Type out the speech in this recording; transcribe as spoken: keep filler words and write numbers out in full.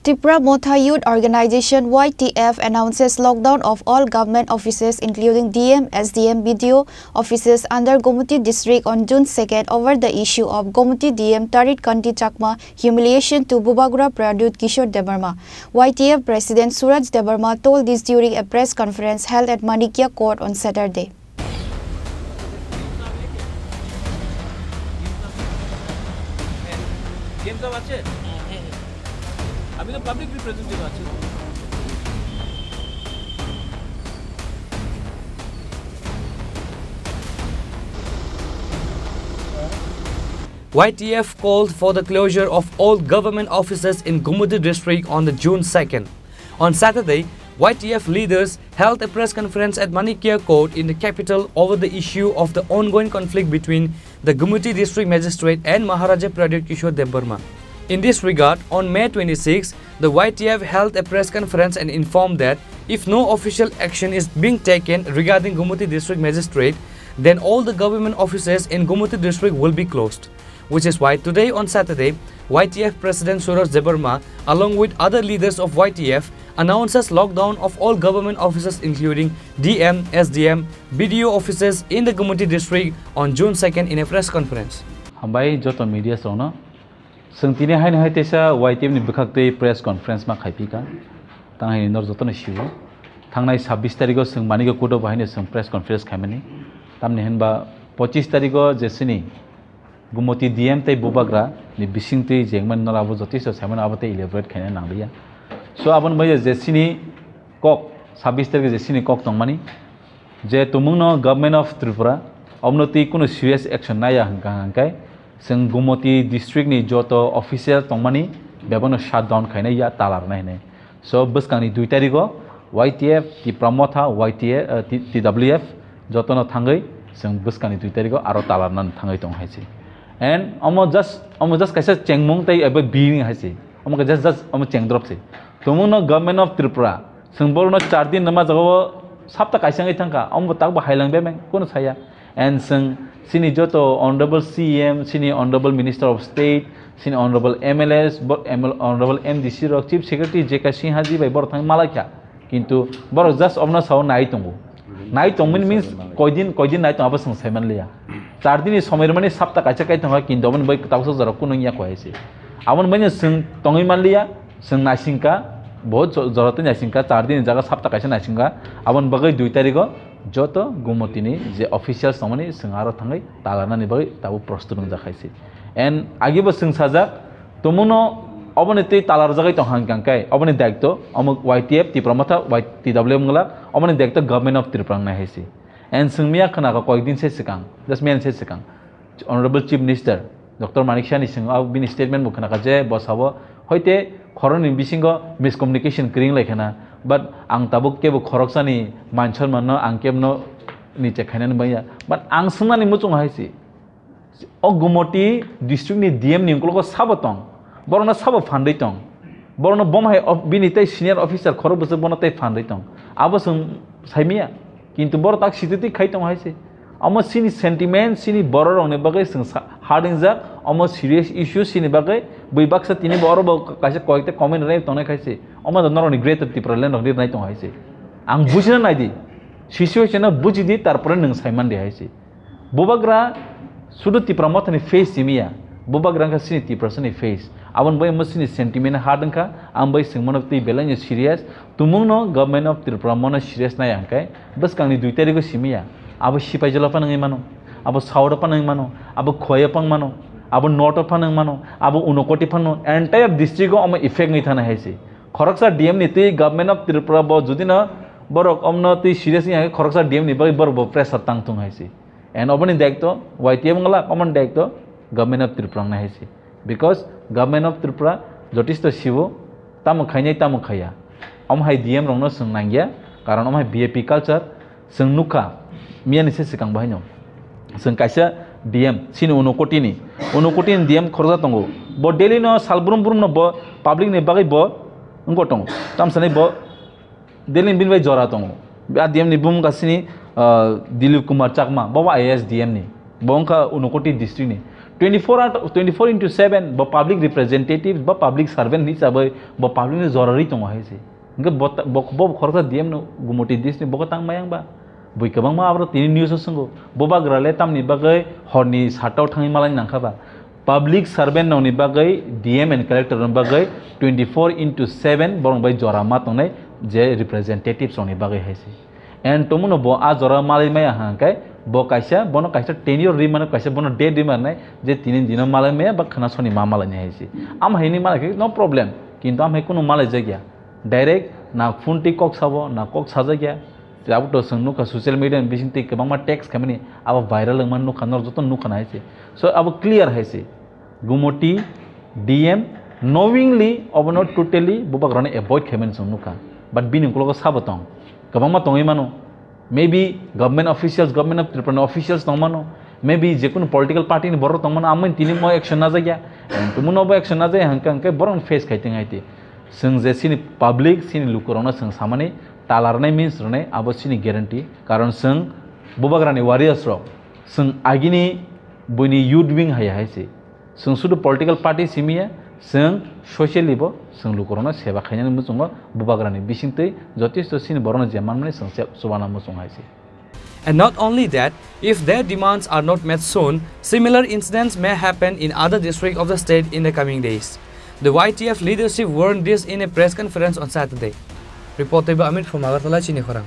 Tipra Motha Youth Organization, Y T F, announces lockdown of all government offices including D M, S D M, B D O offices under Gomati district on June second over the issue of Gomati D M Tarit Kanti Chakma humiliation to Bubagra Pradyut Kishore Debbarma. Y T F President Suraj Debbarma told this during a press conference held at Manikya Court on Saturday. Y T F called for the closure of all government offices in Gomati district on the June second. On Saturday, Y T F leaders held a press conference at Manikya Court in the capital over the issue of the ongoing conflict between the Gomati District Magistrate and Maharaja Pradyut Kishore Debbarma. In this regard, on May twenty-sixth, the Y T F held a press conference and informed that if no official action is being taken regarding Gomati District Magistrate, then all the government offices in Gomati district will be closed, which is why today on Saturday, Y T F President Suraj Debbarma, along with other leaders of Y T F, announces lockdown of all government offices including D M, S D M, B D O offices in the Gomati district on June second in a press conference. Hambai joto media rokno. Chwng tini haino hai teisa Y T F ni bwkhak twi press conference ma khai phi kha. Tang hai nor jotono sio. Thangnai sabbish tarikh o chwng Manikya Court o bo haino chwng press conference khaimani. Tamni hinba pochish tarikh o je chini Gumoti D M tei Bubagra ni bising twi jengmani nor abo jotiso saimano abo tei elaborate khaina nangliya. So aboni bai je chini kok, sabbish tarikh je chini kok tongmani, je tumungno Government of Tripura omno twi kunu serious action naiya hwnkha hwnkhe chwng Gumoti district ni joto official tongmani bebakno shutdown khainai ya tala rwnai hinwi. So bwskangni dui tarikh o Y T F, Tipra Motha, Y T F, eh, T-, T W F jotono thangwi chwng bwskangni dui tarikh o aro tala rwnani thangwi tong hai se. And omo just, omo just kaisa chengmung tei abo bini hai se. Omo khe just, just omo chengdrop se. Tumungno Government of Tripura, chwng borokno char din rwma jagao sapta kaisa wngwi thangkha, omo bo takbo hailang bemeng, kunu saya. And chwng chini joto Honorable C M, chini Honorable Minister of State, chini Honorable M L As, bo-, M L, Honorable M D C rok, Chief Secretary J K Sinha ji bai borok thangwi malaikha. Kintu borok just obono sao nai tongo. Nai tongmani means koidin, koidin nai tong abo chwng saimanliya. Char dini somoi rwmani sapta kaisa kai tongkha, kintu aboni bai tabuksa jora kunu wngya kho hai se. Aboni bai chwng tongwi manliya, chwng naisingkha, bahut jo-, jora tei naisingkha, char dini jaga sapta kaisa naisingkha. Aboni bagwi dui tarikh o joto Gumotini je officials tongmani chwng aro thangwi talarnani bagwi tabuk prostut wngjak hai se. And agibo chwng sajak, tumungno oboni twi talarjagwi tong hang kang kai, oboni daitw omo Y T F, Tipra Motha, Y T W wngla, oboni daitw Government of Tripura wngnai hai se. And chwng miya khna kha koyekdin se swkang, just miya se swkang, Honorable Chief Minister Doctor Manik Saha ni chwng o bini statement bo khna kha je bo sabo hoite khoroknwi bisingo miscommunication kwrwi wng lai khna, but ang tabuk kebo khoroksani man sonmanno ang kebno niche khainani baiya, but ang swngnani muchung hai se. O Gumoti district ni D M ni ukologo sabo tong, borokno sabo phandwi tong, borokno bom hai of-, bini tei senior officer khorok bwswk bono tei phandwi tong, abo chwng saimanya, kintu borok tak sititwi khai tong hai se. Omo chini sentiment, chini borok rokni bagwi chwng sa-, hard wngjak, omo serious issue chini bagwi, bui baksa tini bo oro bo kaisa koyekta comment rwnai tongnai khai se, omo da norokni Greater Tipraland rok rirnai tong hai se. Ang bujina naidi, situation no bujidi, tarpore nwng saiman di hai se. Bubagra sudu Tipra Mothani face simiya. Bubagra wngkha chini Tiprasani face. Aboni bai omo chini sentiment hard wngkha, ang bai chwng mano twi belai no serious. Tumungno Government of Tripura mono serious nai hwnkhe bwskangni dui tarikh o simiya. Abo Sipaijala phano wngwi mano, abo Saura phano wngwi mano, abo Khowai phano wngwi mano, abo North phano wngwi mano, abo Unakoti phano, entire district o omo effect wngwi thana hai se. Khoroksa D M ni twi Government of Tripura bo judino borok omno twi serious wngya hwnkhe khoroksa D M ni bagwi borok bo pressure tang thung hai se. And oboni daitw Y T F wngla, oboni daitw Government of Tripura wngnai hai se. Because Government of Tripura jotisto sibo, tamo khainai tamo khaiya. Omo hai D M rokno chwng nangya, karon omo hai V I P culture chwng nukha, miyani se swkang bo haino. Chwng kaisa D M, chini Unakoti ni, Unakoti ni D M khoroksa tongo. Bo daily no sal brum brum no bo public ni bagwi bo wngbo tongo. Tamsani bo Delhi ni bini bai jora tongo. A D M ni bumung kasini, ah, Dilip Kumar Chakma, bo bo I A S D M ni. Bo wngkha Unakoti district ni. Twenty four out of twenty four into seven bo public representative ba public servant hisabai bo public ni jorari tongo hai se. Hingke bo ta-, bo, bo khoroksa D M no Gumoti dish ni bo tang mayang ba. Bui kwbangma abro tini news o swngo. Bo bagra le tamni bagwi horni satao thangwi malai nangkha ba. Public servant nokni bagwi D M and collector ni bagwi twenty four into seven borok bai jora ma tongnai je representatives rokni bagwi hai se. And tongmano bo a jora malai maya hwnkhe bo kaisa, bono kaisa tenure ri mano, kaisa bono date ri mano je tini dino malai maya ba khwna soni ma malai nai hai se. Am hai ni malai khe no problem, kintu am hai kunu malai jak ya. Direct na phone twi kok sabo, na kok sajak ya. Abo to chwng nukha social media ni bising twi kwbangma text khaimani abo viral wngmani nukha, norok joto nukha na hai se. So abo clear hai se. Gumoti D M knowingly obono totally bubagrano avoid khaimani chwng nukha. But bini ukologo sabo tong. Kwbangma tongwi mano. Maybe government officials, government of Tripura ni officials tongmano. Maybe jekunu political party ni borok tongmano, amoni tini mo action najak ya. And tumuno bo action najak ya hwnkhe, hwnkhe borok face khai tong hai ti. Chwng je chini public, chini lukurokno chwng samani tala rwnai means rwnai abo chini guarantee. Karon chwng bubagrani warriors rok, chwng agini buini youth wing hai hai se. Chwng sudu political party simi ya, chwng socially bo chwng lukurokno seba khainani muchungo bubagrani bisingtwi jotesto chini borokno je manmani chwng se-, chubana muchung hai se. And not only that, if their demands are not met soon, similar incidents may happen in other districts of the state in the coming days. The Y T F leadership warned this in a press conference on Saturday. Report by Amit from Agartala, Chini Khorang.